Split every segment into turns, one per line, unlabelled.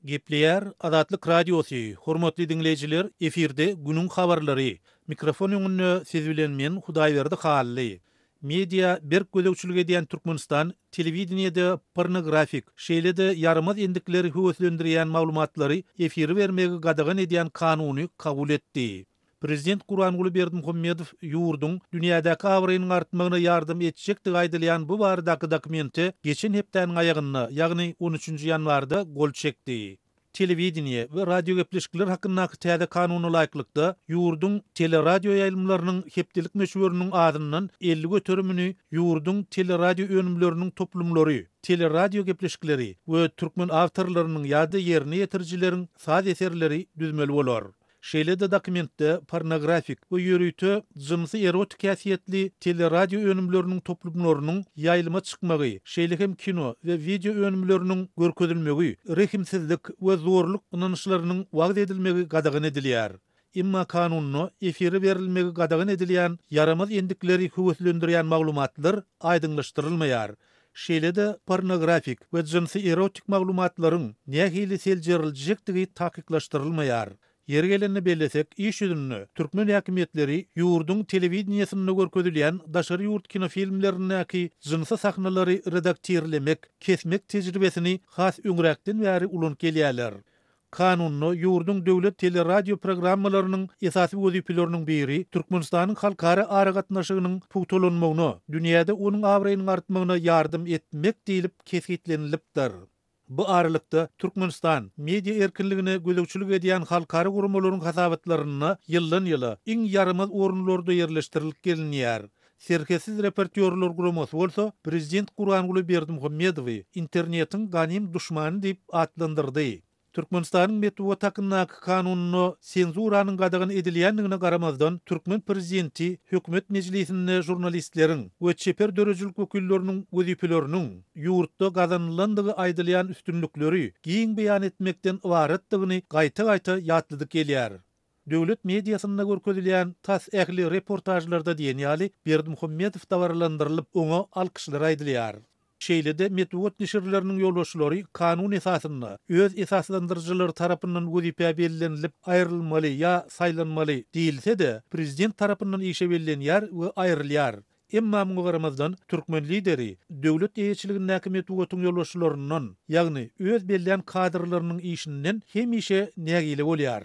Gepleýär Azatlyk Radiosy, Hormatly diňleýjiler, efirde günüň habarlary. Mikrofon öňünde siz bilen men Hudaýberdi Hally. Media berk gözegçilik edýän Türkmenistan telewideniýede pornografik, şeýle-de ýaramaz endikleri höweslendirýän maglumatlary efire bermegi gadagan edýän kanuny kabul etdi. Prezident Gurbanguly Berdimuhamedow ýurduň dünýädäki abraýynyň artmagyna ýardam etjekdigi aýdylýan bu baradaky dokumente geçen hepdäniň aýagynda, ýagny on üçünji ýanwarda gol çekdi. Telewideniýe we radiogepleşikler hakyndaky täze kanuna laýyklykda, ýurduň teleradioýaýlymlarynyň hepdelik möçberiniň azyndan 50 göterimini ýurduň teleradioönümleriniň toplumlary, teleradiogepleşikleri we türkmen awtorlarynyň ýa-da ýerine ýetirijileriň saz eserleri düzmeli bolar. Şeýle-de dokumentde pornografik we ýörite jynsy-erotik häsiýetli teleradio önümleriniň toplumlarynyň ýaýlyma çykmagy, şeýle hem kino we wideo önümleriniň görkezilmegi, rehimsizlik we zorluk ynançlarynyň wagyz edilmegi gadagan edilýär. Emma kanunda efire berilmegi gadagan edilýän ýaramaz endikleri höweslendirýän maglumatlar aýdyňlaşdyrylmaýar. Şeýle-de pornografik we jynsy-erotik maglumatlaryň nähili seljeriljekdigi takyklaşdyrylmaýar. Ýeri gelende bellesek, iş ýüzünde türkmen häkimiýetleri ýurduň telewideniýesinde görkezilýän daşary ýurt kinofilmlerindäki jynsy sahnalary redaktirlemek, kesmek tejribesini has öňräkden bäri ulanyp gelýärler. Kanunda ýurduň döwlet teleradioprogrammalarynyň esasy wezipeleriniň biri Türkmenistanyň halkara aragatnaşygynyň pugtalanmagyna, dünýäde onuň abraýynyň artmagyna ýardam etmek diýlip kesgitlenilipdir. Bu aralykda, Türkmenistan media erkinligine gözegçilik edýän halkara guramalaryň hasabatlarynda ýyldan-ýyla iň ýaramaz orunlarda ýerleşdirilip gelinýär. Serhetsiz reportýorlar guramasy bolsa prezident Gurbanguly Berdimuhamedowy internetiň ganym duşmany diýip atlandyrdy. Türkmenistanyň Metbugat hakyndaky kanunynda senzuranyň gadagan edilýändigine garamazdan, türkmen prezidenti hökümet mejlisinde žurnalistleriň we çeper döredijilik wekilleriniň wezipeleriniň ýurtda gazanylandygy aýdylýan üstünlikleri giň beýan etmekden ybaratdygyny gaýta-gaýta ýatladyp gelýär. Döwlet mediasynda görkezilýän tas ähli reportažlarda diýen ýaly Berdimuhamedow dabaralandyrylyp, oňa alkyşlar aýdylýar. Şeýle-de metbugat neşirleriniň ýolbaşçylary kanun esasynda öz esaslandyryjylary tarapyndan wezipä bellenilip aýrylmaly ýa saýlanmaly diýilse-de, prezident tarapyndan işe bellenýär we aýrylýar. Emma muňa garamazdan, türkmen lideri döwlet eýeçiligindäki metbugatyň ýolbaşçylaryndan, ýagny öz bellän kadrlarynyň işinden hemişe nägile bolýar.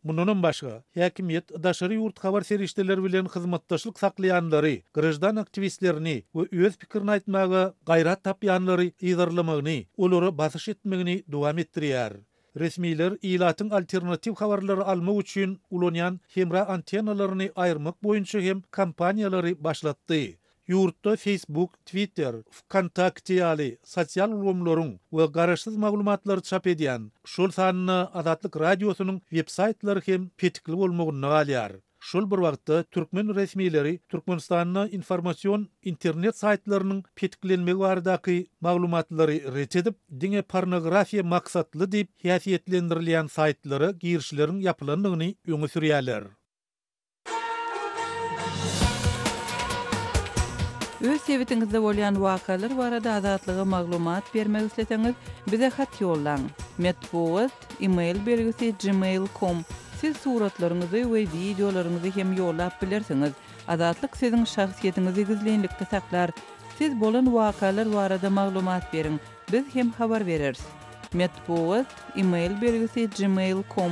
Mundanam başga, häkimiýet daşary ýurt habar serişdeleri bilen hyzmatdaşlyk saklaýanlary, graždan aktiwistlerini we öz pikirini aýtmaga gaýrat tapýanlary yzarlamagyny, olara basyş etmegini dowam etdirýär. Resmiler ilatyň alternatiw habarlary almak üçin ulanýan hemra antennalaryny aýyrmak boýunça hem kampaniýalary başlatdy. Ýurtda Facebook, Twitter, Wkontakte ýaly sosial ulgamlaryň we garaşsyz maglumatlary çap edýän, şol sanda Azatlyk Radiosynyň websaýtlary hem petikli bolmagynda galýar. Şol bir wagtda, türkmen resmileri Türkmenistanda informasion internet saýtlarynyň petiklenmegi baradaky maglumatlary ret edip, diňe pornografiýa maksatly diýip häsiýetlendirilýän saýtlara girişleriň ýapylandygyny öňe sürýärler.
Öz sebitiňizde bolýan wakalar barada Azatlyga maglumat bermek isleseňiz, bize hat ýollaň. Metbugat, e-mail belgisi gmail com. Siz suratlaryňyzy we wideolaryňyzy hem ýollap bilersiňiz. Azatlyk siziň şahsyýetiňizi gizlinlikde saklar. Siz bolan wakalar barada maglumat beriň, biz hem habar bereris. Metbugat, e-mail belgisi gmail com.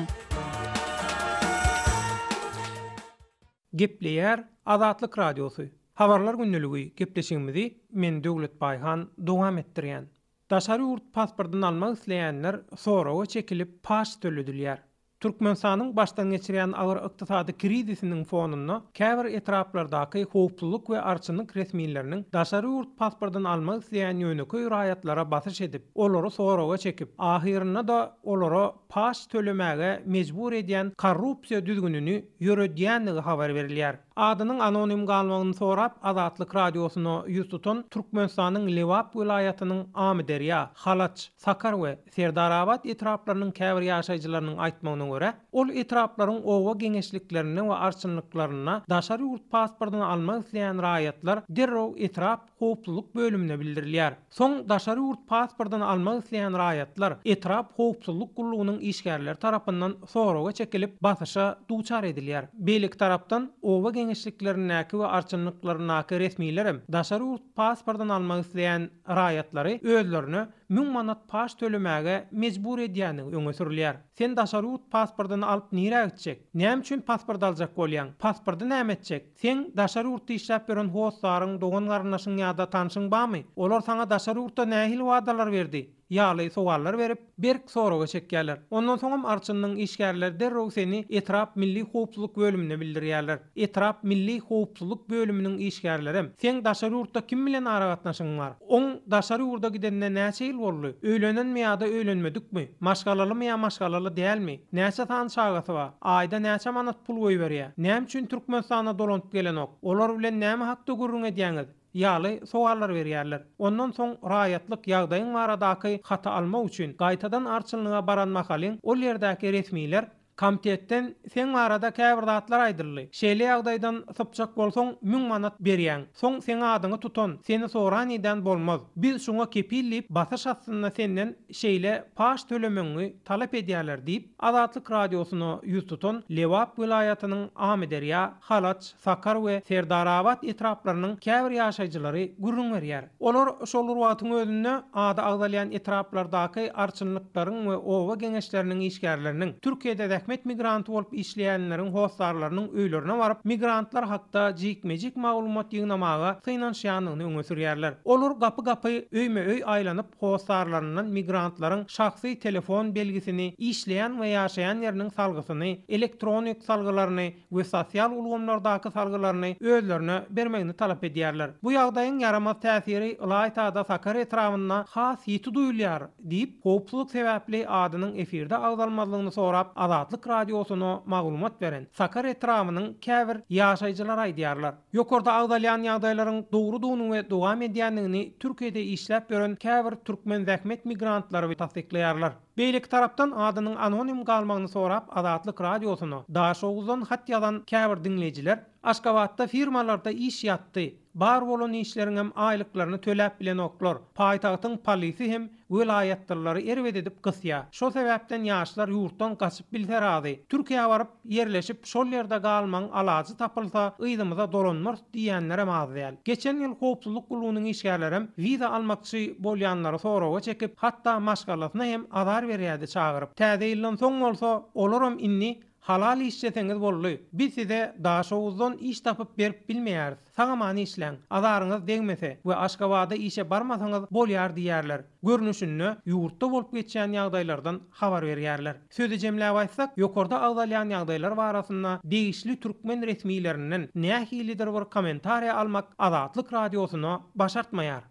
Gepleýär Azatlyk Radiosy, Habarlar gündeligi gepleşigimizi men Döwlet Baýhan dowam etdirýän. Daşary ýurt pasportyny almak isleýänler soraga çekilip paç töledilýär. Türkmenistanyň başdan geçirýän agyr ykdysady krizisiniň fonunda käbir etraplardaky howpsuzlyk we arçynlyk resmileriniň daşary ýurt pasportyny almak isleýän ýönekeý raýatlara basyş edip, olary soraga çekip, ahyrynda-da olara paç tölemäge mejbur edýän korrupsiýa düzgünini ýöredýändigi habar berilýär. Adynyň anonim galmagyny sorap, Azatlyk Radiosyna ýüz tutan Türkmenistanyň Lebap welaýatynyň Amyderýa, Halaç, Sakar we Serdarabat etraplarynyň käbir ýaşaýjylarynyň aýtmagyna görä, ol etraplaryň oba geňeşliklerinde we arçynlyklarynda daşary ýurt pasportyny almak isleýän raýatlar derrew etrap howpsuzlyk bölümine bildirilýär. Soň daşary ýurt pasportyny almak isleýän raýatlar etrap howpsuzlyk gullugynyň işgärleri tarapyndan soraga çekilip, basyşa duçar edilýär. Beýleki tarapdan, oba geňeşliklerindäki we arçynlyklaryndaky resmilerem daşary ýurt pasportyny almak isleýän raýatlary özlerine 1000 manat paç tölemäge mejbur edýändigi öňe sürülýär. Sen daşary ýurt pasportyny alyp nirä gitjek? Näme üçin pasport aljak bolýaň? Pasporty näme etjek? Seň daşary ýurtda işläp ýören hossaryň, dogan-garyndaşyň ýa-da tanşyň barmy? Olar saňa daşary ýurtda nähili wadalar berdi? Ýaly sowallar berip, berk soraga çekýärler. Ondan soňam arçynyň işgärleri derrew seni etrap milli howpsuzlyk bölümine bildirýärler. Etrap milli howpsuzlyk bölüminiň işgärlerem, Seň daşary ýurtda kim bilen aragatnaşygyň bar? Oň daşary ýurda gidenine näçe ýyl boldy? Öýlenenmi ýa-da öýlenmedikmi? Maşgalalymy ýa maşgalaly dälmi? Näçe sany çagasy bar? Aýda näçe manat pul goýberýär? Näme üçin Türkmenistana dolanyp gelenok? Olar bilen näme hakda gürrüň edýäňiz? Ýaly sowallar berýärler. Ondan soň raýatlyk ýagdaýyň baradaky haty almak üçin gaýtadan arçynlyga baran mahalyň ol ýerdäki resmiler, Komitetden seň barada käbir zatlar aýdyldy. Şeýle ýagdaýdan sypjak bolsaň müň manat berýäň. Soň seň adyňy tutan, seni soran-idän bolmaz. Biz şuňa kepil diýip, basyş astynda senden şeýle paç tölemegiňi talap edýärler diýip, Azatlyk Radiosyna ýüz tutan Lebap welaýatynyň Amyderýa, Halaç, Sakar we Serdarabat etraplarynyň käbir ýaşaýjylary gürrüň berýär. Olar şol bir wagtyň özünde ady agzalýan etraplardaky arçynlyklaryň we oba geňeşleriniň işgärleriniň, Türkiýede zähmet migranty bolup işleýänleriň hossarlarynyň öýlerine baryp, migrantlar hakda jikme-jik maglumat ýygnamaga synanyşýandygyny öňe sürýärler. Olar gapy-gapy, öýme-öý aýlanyp, hossarlaryndan migrantlaryň şahsy telefon belgisini, işleýän we ýaşaýan ýeriniň salgysyny, elektronik salgylaryny, we sosial ulgamlardaky salgylaryny özlerine bermegini talap edýärler. Bu ýagdaýyň ýaramaz täsiri ylaýta-da Sakar etrabynda has ýiti duýulýar diýip, howpsuzlyk sebäpli adynyň efirde agzalmazlygyny sorap Azatlyk Radiosyna maglumat beren Sakar etrabynyň käbir ýaşaýjylary aýdýarlar. Ýokarda agzalýan ýagdaýlaryň dogrudygyny we dowam edýändigini Türkiýede işläp ýören käbir türkmen zähmet migrantlary tassyklaýarlar. Beýleki tarapdan adynyň anonim galmagyny sorap Azatlyk Radiosyna Daşoguzdan hat ýazan käbir diňleýjiler, Aşgabatda firmalarda iş ýatdy, bar bolan işleriňem aýlyklaryny töläp bilenoklar, paýtagtyň polisi hem welaýatlylary erbet edip gysýa, şo sebäpden ýaşlar ýurtdan gaçyp bilse razy, Türkiýä baryp ýerleşip şol ýerde galmagyň alajy tapylsa yzymyza dolanmarys diýýänlerem az däl. Geçen ýyl howpsuzlyk gullugynyň işgärlerem wiza almakçy bolýanlary soraga çekip, hatda maşgalasyna hem azar berýärdi çagyryp. Täze ýyldan soň bolsa olaram indi halal işleseňiz boldy, biz size Daşoguzdan iş tapyp berip bilmeýäris, sag-aman işläň, azaryňyz degmese we Aşgabada işe barmasaňyz bolýar diýýärler. Görnüşinde ýurtda bolup geçýän ýagdaýlardan habar berýärler. Sözi jemläp aýtsak, ýokarda agzalýan ýagdaýlar barasynda degişli türkmen resmilerinden nähilidir bir kommentariýa almak Azatlyk Radiosyna başartmaýar.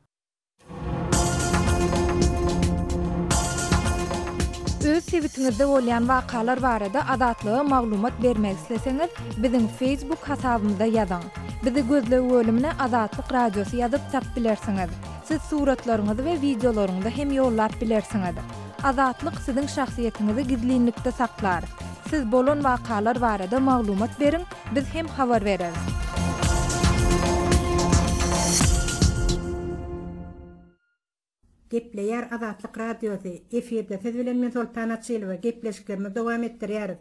Öz sebitiňizde bolýan wakalar barada Azatlyga maglumat bermek isleseňiz, biziň Facebook hasabymyza ýazyň. Bizi gözleg bölümine Azatlyk Radiosy ýazyp tap bilersiňiz. Siz suratlaryňyzy we wideolaryňyzy hem ýollap bilersiňiz. Azatlyk siziň şahsyýetiňizi gizlinlikde saklar. Siz bolan wakalar barada maglumat beriň, biz hem habar bereris.
Gepleýär Azatlyk Radiosy, efirde siz bilen men Soltan Açylowa, gepleşiklerimizi dowam etdirýäris.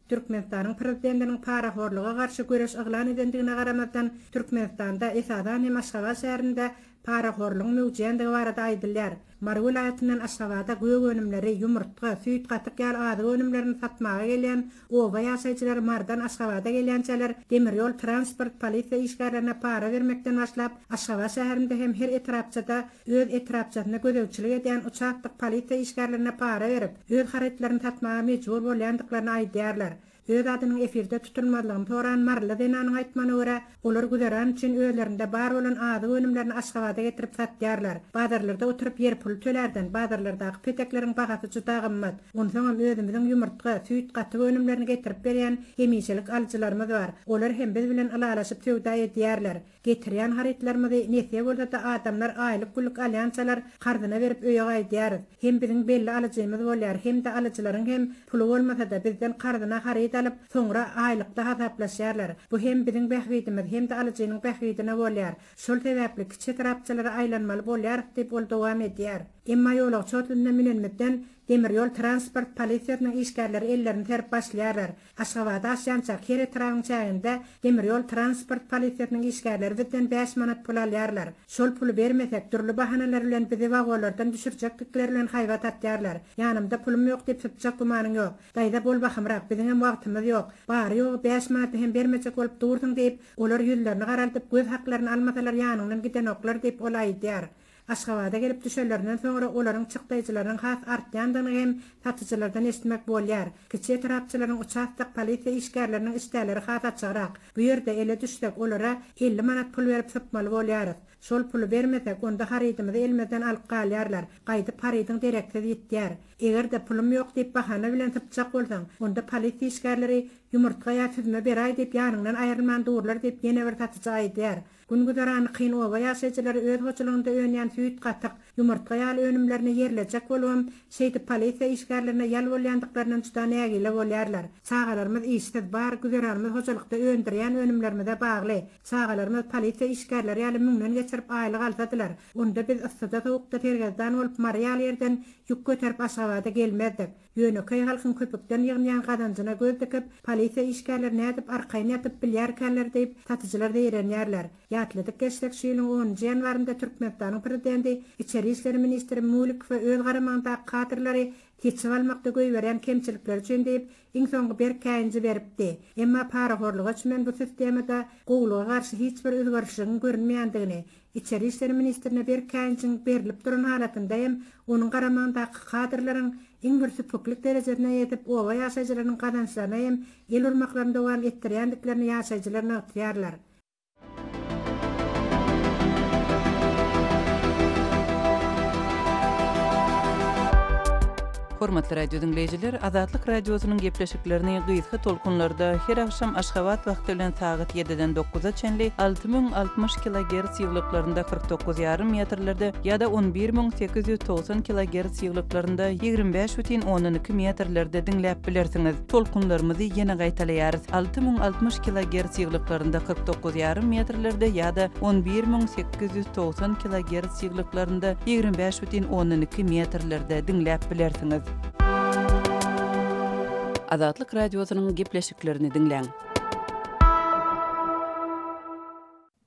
Türkmenistanyň Prezidentiniň parahorluga garşy göreş yglan edendigine garamazdan, Türkmenistanda, esasan hem Aşgabat şäherinde parahorlugyň möwjeýändigi barada aýdylýar. Mary welaýatyndan Aşgabada gök önümleri, ýumurtga, süýt, gatyk ýaly azyk önümlerini satmaga gelýän oba ýaşaýjylary Marydan Aşgabada gelýänçäler demir ýol transport polisiýa işgärlerine para bermekden başlap, Aşgabat şäherinde hem her etrapçada öz etrapçasynda gözegçilik edýän uçastok polisiýa işgärlerine para berip, öz harytlaryny satmaga mejbur bolýandyklaryny aýdýarlar. Öz adynyň efirde tutulmazlygyny soran maryly zenanyň aýtmagyna görä, olar güzeran üçin özlerinde bar bolan azyk önümlerini Aşgabada getirip satýarlar. Bazarlarda oturyp ýer puly tölärden, bazarlardaky petekleriň bahasy juda gymmat. Onsoňam özümiziň ýumurtga, süýt, gatyk önümlerini getirip berýän hemişelik alyjylarymyz bar. Olar hem biz bilen ylalaşyp söwda edýärler. Getirýän harytlarymyzy nesýe bolsa-da adamlar aýlyk-günlük alýançalar karzyna berip öýe gaýdýarys. Hem biziň belli alyjymyz bolýar, hem-de alyjylaryň hem puly bolmasa-da bizden karzyna haryt alyp, soňra aýlykda hasaplaşýarlar. Bu hem biziň bähbidimiz, hem-de alyjynyň bähbidine bolýar. Şol sebäpli kiçi etrapçalara aýlanmaly bolýarys diýip, ol dowam edýär. Emma ýolagçy otlyna münenimizden demir ýol transport polisiýasynyň işgärleri ellerini serip başlaýarlar. Aşgabada aşýançak her etrabyň çäginde demir ýol transport polisiýasynyň işgärleri bizden bäş manat pul alýarlar. Şol puly bermesek, dürli bahanalar bilen bizi wagonlardan düşürjekdikleri bilen haýbat atýarlar. Ýanymda pulum ýok diýip sypjak gümanyň ýok. Daýza bol bahymrak, biziňem wagtymyz ýok. Bary-ýogy bäş manady hem bermejek bolup dursuň diýip, olar ýüzlerini garaldyp, göz haklaryny almasalar ýanyňdan gidenoklar diýip, ol aýdýar. Aşgabada gelip düşenlerinden soňra olaryň çykdaýjylarynyň has artýandygyny hem satyjylardan eşitmek bolýar. Kiçi etrapçalaryň uçastok polisiýa işgärleriniň işdäleri has açygrak. Bu ýerde ele düşsek, olara 50 manat pul berip sypmaly bolýarys. Şol puly bermesek, onda harydymyzy elimizden alyp galýarlar. Gaýdyp harydyň dereksiz ýitýär. Eger-de pulum ýok diýip bahana bilen sypjak bolsaň, onda polisiýa işgärleri ýumurtga ýa süzme beräý diýip ýanyňdan aýrylman durlar diýip ýene bir satyjy aýdýar. Gün-güzerany kyn oba ýaşaýjylary öz hojalygynda önýän süýt, gatyk, ýumurtga ýaly önümlerini ýerlejek bolubam, şeýdip polisiýa işgärlerine ýal bolýandyklaryndan juda nägile bolýarlar. Çagalarymyz işsiz, bar güzeranymyz hojalykda öndürýän önümlerimize bagly. Çagalarymyz polisiýa işgärleri ýaly müňden geçirip aýlyk alsadylar, onda biz yssyda-sowukda sergezdan bolup Mary ýaly ýerden ýük göterip Aşgabada gelmezdik. Ýönekeý halkyň köpükden ýygnýan gazanjyna göz dikip, polisiýa işgärleri nädip arkaýyn ýatyp bilýärkänler diýip, satyjylar zeýrenýärler. Ýatladyp geçsek, şu ýylyň onunjy ýanwarynda Türkmenistanyň prezidenti içeri işler ministri Mulikowa öz garamagyndaky kadrlary seçip almakda goýberýän kemçilikleri üçin diýip, iň soňky berk käýinji beripdi. Emma parahorluga çümen bu sistemada gowulyga garşy hiç bir özgerişligiň görünmeýändigini, Içeri işler ministrine berk käýinjiň berlip duran halatynda hem onuň garamagyndaky kadrlaryň iň bir süpüklik derejesine ýetip, oba ýaşaýjylarynyň gazançlaryna hem el urmaklaryny dowam etdirýändiklerini ýaşaýjylar nygtaýarlar.
Hormatly radio diňleýjiler, Azatlyk Radiosynyň gepleşiklerini gysga tolkunlarda her agşam Aşgabat wagty bilen sagat ýediden dokuza çenli 6060 kilogerts ýyglyklarynda 49 ýarym metrlerde ýa-da 11890 kilogerts ýyglyklarynda 25 bütin ondan iki metrlerde diňläp bilersiňiz. Tolkunlarymyzy ýene gaýtalaýarys, 6060 kilogerts ýyglyklarynda 49 ýarym metrlerde ýa-da 11890 kilogerts ýyglyklarynda 25 bütin ondan iki metrlerde diňläp bilersiňiz. Azatlyk Radiosynyň gepleşiklerini diňläň.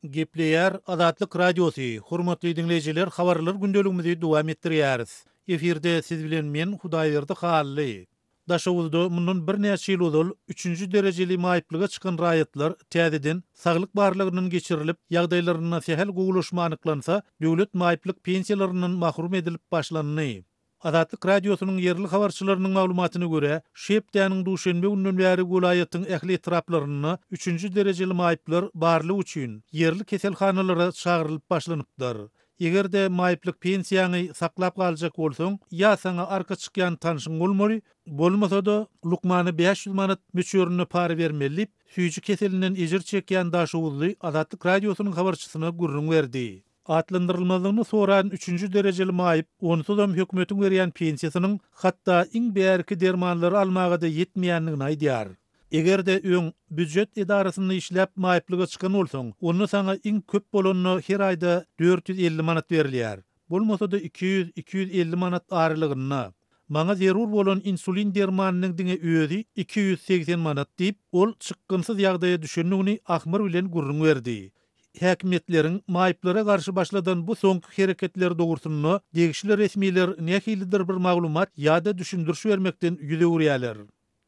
Gepleýär Azatlyk Radiosy, Hormatly diňleýjiler habarlar gündeligimizi dowam etdirýäris. Efirde siz bilen men Hudaýberdi Hally. Daşoguzda mundan birnäçe ýyl ozal üçünji derejeli maýyplyga çykan raýatlar täzeden saglyk barlagyndan geçirilip, ýagdaýlarynda sähel gowulaşma anyklansa, döwlet maýyplyk pensiýalaryndan mahrum edilip başlandy. Azatlyk Radiosynyň ýerli habarçylarynyň maglumatyna görä, şu hepdäniň duşenbe gününden bäri welaýatyň ähli etraplarynda üçünji derejeli maýyplar barlag üçin ýerli keselhanalara çagyrylyp başlanypdyr. Eger-de maýyplyk pensiýaňy saklap galjak bolsaň, ýa saňa arka çykýan tanşyň bolmaly, bolmasa-da, lukmana 500 manat möçberinde para bermeli diýip, süýji keselinden ejir çekýän daşoguzly Azatlyk Radiosynyň habarçysyna gürrüň berdi. Atlandyrylmazlygyny soran üçünji derejeli maýyp onsuzam hökümetiň berýän pensiýasynyň hatda iň bärki dermanlary almaga-da ýetmeýändigini aýdýar. Eger-de öň býujet edarasynda işläp maýyplyga çykan bolsaň, onda saňa iň köp bolanda her aýda 450 manat berilýär. Bolmasa-da 200, 250 manat aralygynda. Maňa zerur bolan insulin dermanynyň diňe özi 280 manat diýip, ol çykgynsyz ýagdaýa düşendigini ahmyr bilen gürrüň berdi. Häkimiýetleriň maýyplara garşy başladan bu soňky hereketleri dogrusynda degişli resmiler nähilidir bir maglumat ýa-da düşündiriş bermekden ýüz öwürýärler.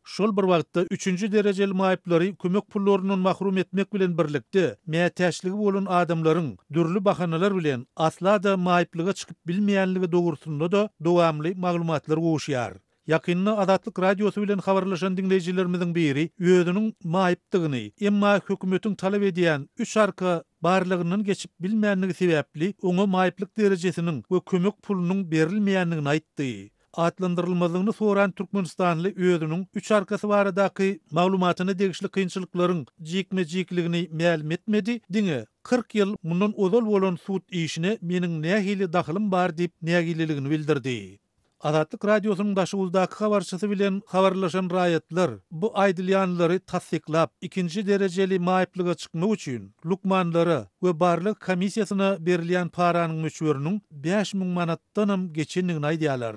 Şol bir wagtda, üçünji derejeli maýyplary kömek pullaryndan mahrum etmek bilen birlikde, mätäçligi bolan adamlaryň dürli bahanalar bilen asla-da maýyplyga çykyp bilmeýänligi dogrusynda-da dowamly maglumatlar gowuşýar. Ýakynda Azatlyk Radiosy bilen habarlaşan diňleýjilerimiziň biri özüniň maýypdygyny, emma hökümetiň talap edýän üç arka barlagyndan geçip bilmändigi sebäpli oňa maýyplyk derejesiniň we kömek pulunyň berilmeýändigini aýtdy. Atlandyrylmazlygyny soran türkmenistanly özüniň üç arkasy baradaky maglumatyna degişli kynçylyklaryň jikme-jikligini mälim etmedi, diňe 40 ýyl mundan ozal bolan sud işine meniň nähili dahylym bar diýip nägileligini bildirdi. Azatlyk Radiosynyň Daşoguzdaky habarçysy bilen habarlaşan raýatlar bu aýdylýanlary tassyklap, ikinji derejeli maýyplyga çykmak üçin lukmanlara we barlag komissiýasyna berilýän paranyň möçberiniň 5000 manatdanam geçendigini aýdýarlar.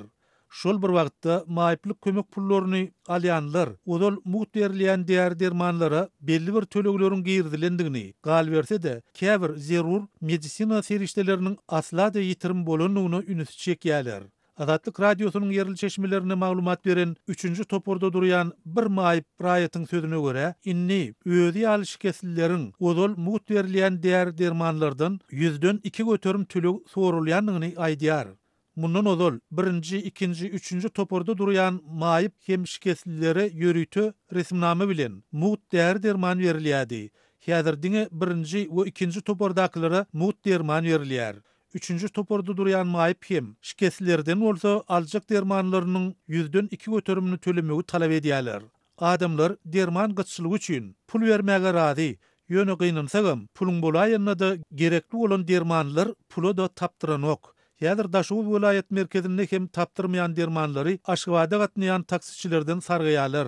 Şol bir wagtda, maýyplyk kömek pullaryny alýanlar ozal mugt berilýän däri-dermanlara belli bir tölegleriň girizilendigini, galyberse-de, käbir zerur medisina serişdeleriniň asla-da ýitirim bolandygyna ünsi çekýärler. Azatlyk Radiosynyň ýerli çeşmelerine maglumat beren üçünji toparda durýan bir maýyp raýatyň sözüne görä, indi özi ýaly şikeslileriň ozal mugt berilýän däri-dermanlardan ýüzden 2% töleg soralýandygyny aýdýar. Mundan ozal, birinji, ikinji, üçünji toparda durýan maýyp hem şikeslilere ýörite resminama bilen mugt däri-derman berilýärdi. Häzir diňe birinji we ikinji topardakylara mugt derman berilýär. Üçünji toparda durýan maýyp hem şikeslilerden bolsa aljak dermanlarynyň ýüzden iki göterimini tölemegi talap edýärler. Adamlar derman gytçylygy üçin pul bermäge razy, ýöne gynansagam, puluň bolaýanda-da gerekli bolan dermanlar pula-da tapdyranok. Häzir Daşoguz welaýat merkezinde hem tapdyrmaýan dermanlary Aşgabada gatnaýan taksiçilerden sargaýarlar.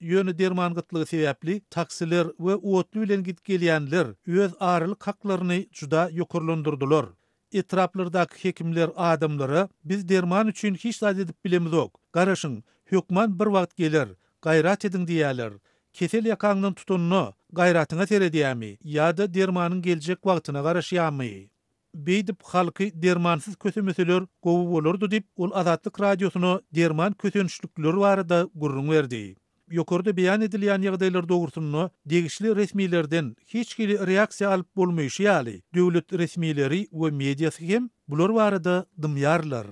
Ýöne derman gytlygy sebäpli taksiler we otly bilen gidip gelýänler öz aralyk haklaryny juda ýokarlandyrdylar. Etraplardaky hekimler adamlara biz derman üçin hiç zat edip bilemizok, garaşyň, hökman bir wagt geler, gaýrat ediň diýýärler. Kesel ýakaňdan tutanda gaýratyňa seredýärmi ýa-da dermanyň geljek wagtyna garaşýarmy? Beýdip halky dermansyz kösemeseler gowy bolardy diýip, ol Azatlyk Radiosyna derman kösençlikleri barada gürrüň berdi. Ýokarda beýan edilýän ýagdaýlar dogrusynda degişli resmilerden hiç hili reaksiýa alyp bolmaýşy ýaly, döwlet resmileri we mediasy hem bular barada dymýarlar.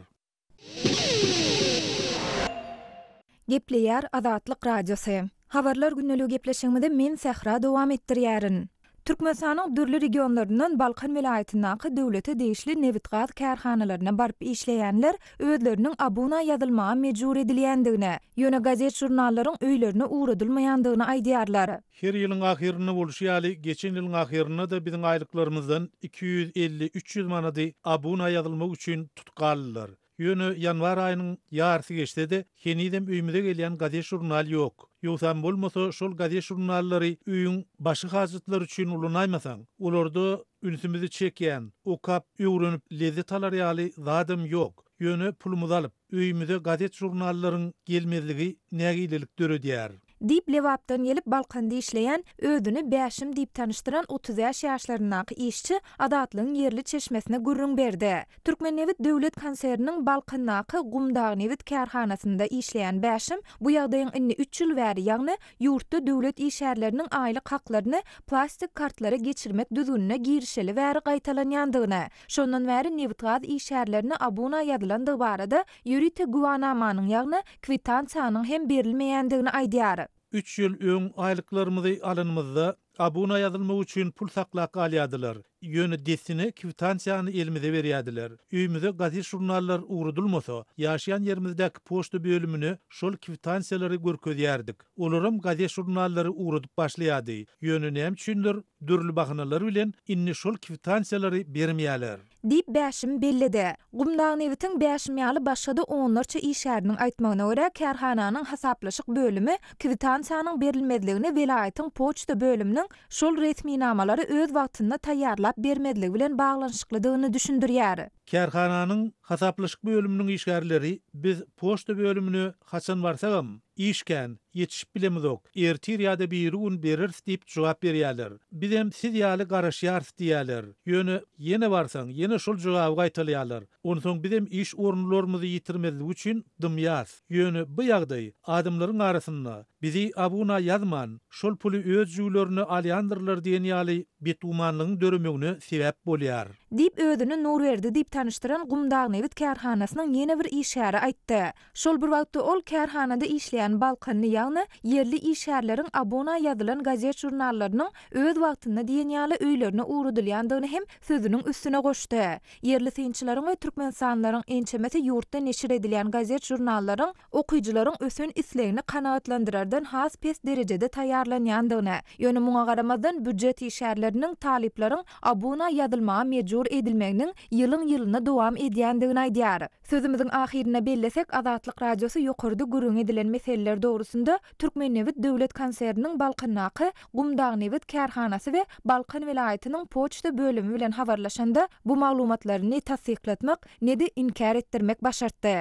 Gepleýär Azatlyk Radiosy. Habarlar gündeligi gepleşigimizi men Sähra dowam etdirýärin. Türkmenistanyň dürli regionlaryndan Balkan welaýatyndaky döwlete degişli nebitgaz kärhanalaryna baryp işleýänler özleriniň abuna ýazylmaga mejbur edilýändigini, ýöne gazet-žurnallaryň öýlerine ugradylmaýandygyny aýdýarlar.
Her ýylyň ahyrynda bolşy ýaly, geçen ýylyň ahyrynda-da biziň aýlyklarymyzdan 250, 300 manady abuna ýazylmak üçin tutup galdylar. Ýöne ýanwar aýynyň ýarysy geçse-de, henizem öýümize gelýän gazet-žurnal ýok. Ýogsam bolmasa, şol gazet-žurnallary öýüň başga hajatlary üçin ulanaýmasaň, olarda ünsümizi çekýän, okap, öwrenip lezzet alar ýaly zadam ýok. Ýöne pulumyzy alyp, öýümize gazet-žurnallaryň gelmezligi nägilelik döredýär.
Diýip, Lebapdan gelip, Balkanda işleýän, özüni Bäşim diýip tanyşdyran 35 ýaşlaryndaky işçi Azatlygyň ýerli çeşmesine gürrüň berdi. Türkmennebit döwlet konserniniň Balkandaky Gumdagnebit kärhanasynda işleýän Bäşim bu ýagdaýyň indi üç ýyl bäri, ýagny ýurtda döwlet işgärleriniň aýlyk haklaryny plastik kartlara geçirmek düzgünine girişeli bäri gaýtalanýandygyny, şondan bäri nebitgaz işgärlerine abuna ýazylandygy barada ýörite güwanamanyň, ýagny kwitansiýanyň hem berilmeýändigini aýdýar.
Üç ýyl öň aýlyklarymyzy alanymyzda abuna ýazylmak üçin pul saklap galýardylar. Ýöne dessine kwitansiýany elimize berýärdiler. Öýümize gazet-žurnallar ugradylmasa, ýaşaýan ýerimizdäki poçta bölümine şol kwitansiýalary görkezýärdik. Olaram gazet-žurnallary ugradyp başlaýardy. Ýöne näme üçindir, dürli bahanalar bilen indi şol kwitansiýalary bermeýärler.
Diýip, Bäşim belledi. Gumdagnebitiň Bäşim ýaly başga-da onlarça işgäriniň aýtmagyna görä, kärhananyň hasaplaşyk bölümi kwitansiýanyň berilmezligini welaýatyň poçta bölüminiň şol resminamalary öz wagtynda taýýarlap bermezligi bilen baglanyşyklydygyny düşündirýär.
Kärhananyň hasaplaşyk bölüminiň işgärleri biz poçta bölümine haçan barsagam, iş kän, ýetişip bilemizok, ertir ýa-da birigün bereris diýip jogap berýärler. Bizem siz ýaly garaşýarys diýýärler. Ýöne ýene barsaň, ýene şol jogaby gaýtalaýarlar. Onsoň bizem iş orunlarymyzy ýitirmezlik üçin dymýas. Ýöne bu ýagdaý adamlaryň arasynda bizi abuna ýazman, şol puly öz jübülerine alýandyrlar diýen ýaly betgümanlygyň döremegine sebäp bolýar.
Diýip, özüni Nurberdi diýip. tanyşdyran Gumdagnebit kärhanasynyň ýene bir işgäri aýtdy. Şol bir wagtda ol kärhanada işleýän balkanly, ýagny ýerli işgärleriň abuna ýazylan gazet-žurnallarynyň öz wagtynda diýen ýaly öýlerine ugradylýandygyny hem sözüniň üstüne goşdy. Ýerli synçylaryň we türkmenistanlylaryň ençemesi ýurtda neşir edilýän gazet-žurnallaryň okyjylaryň ösen islegini kanagatlandyrardan has pes derejede taýýarlanýandygyny, ýöne muňa garamazdan býujet işgärleriniň, talyplaryň abuna ýazylmaga mejbur edilmeginiň ýylyň-ýylyna dowam edýändigini aýdýar. Sözümiziň ahyrynda bellesek, Azatlyk Radiosy ýokarda gürrüňi edilen meseleler dogrusynda Türkmennebit döwlet konserniniň Balkandaky Gumdagnebit kärhanasy we Balkan welaýatynyň poçta bölümi bilen habarlaşanda, bu maglumatlary ne tassyklatmak, ne-de inkär etdirmek başartdy.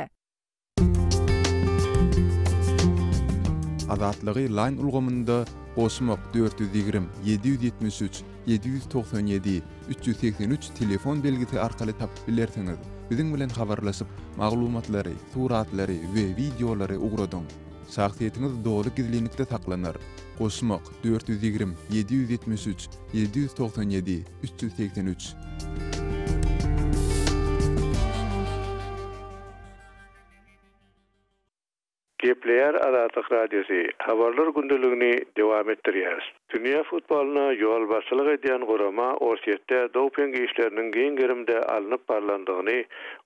Azatlygy Line ulgamynda goşmak 420 773 797 383 telefon belgisi arkaly tapyp bilersiňiz. Biziň bilen habarlaşyp, maglumatlary, suratlary we wideolary ugradyň. Şahsyýetiňiz doly gizlinlikde saklanar. Goşmak, 420 773 797 383.
Gepleýär Azatlyk Radiosy, Habarlar gündeligini dowam etdirýäris. Dünýä futbolyna ýolbaşçylyk edýän gurama Orsýetde doping işleriniň giň gerimde alnyp barlandygyny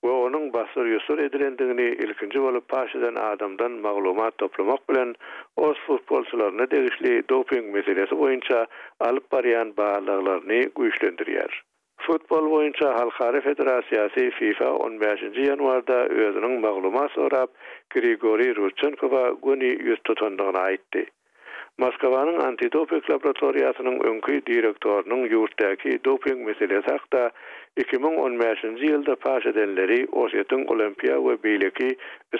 we onuň bassyr-ýussur edilendigini ilkinji bolup paş eden adamdan maglumat toplamak bilen ors futbolçylaryna degişli doping meselesi boýunça alyp barýan barlaglaryny güýçlendirýär. Futbol boýunça halkara federasiýasy FIFA on bäşinji ýanwarda özüniň maglumat sorap Grigoriý Rudçenkowa göni ýüz tutandygyny aýtdy. Moskwanyň antidoping laboratoriýasynyň öňki direktorynyň ýurtdaky doping meselesi hakda 2015-nji ýylda paş edenleri Orsýetiň olimpiýa we beýleki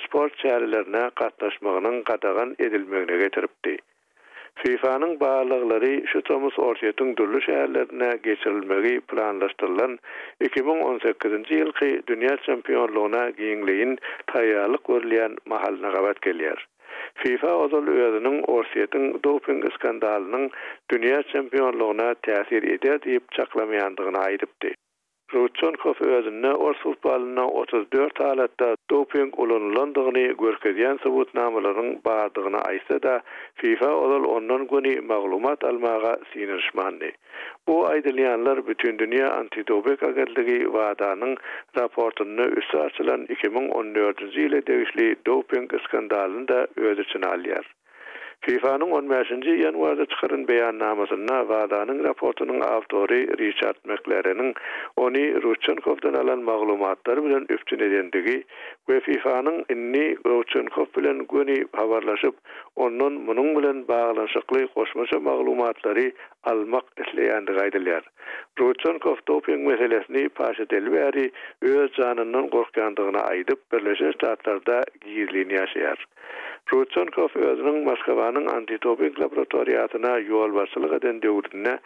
sport çärelerine gatnaşmagynyň gadagan edilmegine getiripdi. FIFA-nyň barlaglary şu tomus Orsýetiň dürli şäherlerinde geçirilmegi planlaşdyrylan 2018-nji ýylky dünýä çempionlygyna giňleýin taýýarlyk görülýän mahalyna gabat gelýär. FIFA ozal özüniň Orsýetiň doping skandalynyň dünýä çempionlygyna täsir eder diýip çaklamaýandygyny aýdypdy. Rudçenkow özünde ors futbolynda 34 halatda doping ulanylandygyny görkezýän subutnamalaryň bardygyny aýtsa-da, FIFA ozal ondan göni maglumat almaga synanyşmandy. Bu aýdylýanlar Bütindünýä antidoping agentligi WADA-nyň raportynda üsti açylan 2014-nji ýyla degişli doping skandalyny-da öz içine alýar. FIFA-nyň on bäşinji ýanwarda çykaran beýannamasynda WADA-nyň raportynyň awtory Riçard Maklareniň ony Rudçenkowdan alan maglumatlary bilen üpjün edendigi we FIFA-nyň indi Rudçenkow bilen göni habarlaşyp, ondan munuň bilen baglanyşykly goşmaça maglumatlary almak isleýändigi aýdylýar. Rudçenkow doping meselesini paş edeli bäri öz janyndan gorkýandygyny aýdyp, Birleşen Ştatlarda gizlin ýaşaýar. Rudçenkow özüniň Moskwanyň antidoping laboratoriýasyna ýolbaşçylyk eden döwründe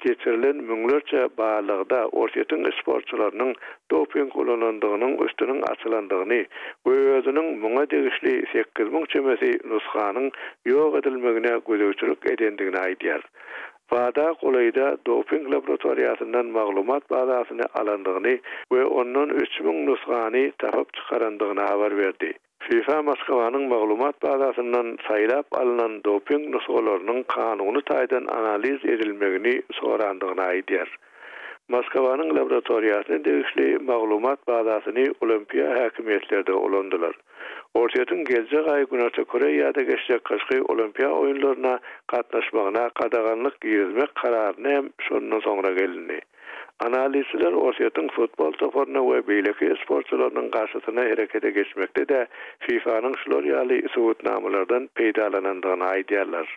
geçirilen müňlerçe barlagda Orsýetiň sportçylarynyň doping ulanandygynyň üstüniň açylandygyny we özüniň muňa degişli 8000 çemesi nusganyň ýok edilmegine gözegçilik edendigini aýdýar. WADA golaýda doping laboratoriýasyndan maglumat bazasyny alandygyny we ondan 3000 nusgany tapyp çykarandygyny habar berdi. FIFA Moskwanyň maglumat bazasyndan saýlap alnan doping nusgalarynyň kanuny taýdan analiz edilmegini sorandygyny aýdýar. Moskwanyň laboratoriýasyna degişli maglumat bazasyny olimpiýa häkimiýetleri-de ulandylar. Orsýetiň geljek aý Günorta Koreýada geçjek gyşky Olimpiýa oýunlaryna gatnaşmagyna gadaganlyk girizmek kararyna hem şondan soňra gelindi. Analizçiler Orsýetiň futbol toparyna we beýleki sportçylarynyň garşysyna herekete geçmekde-de FIFA-nyň şular ýaly subutnamalardan peýdalanandygyny aýdýarlar.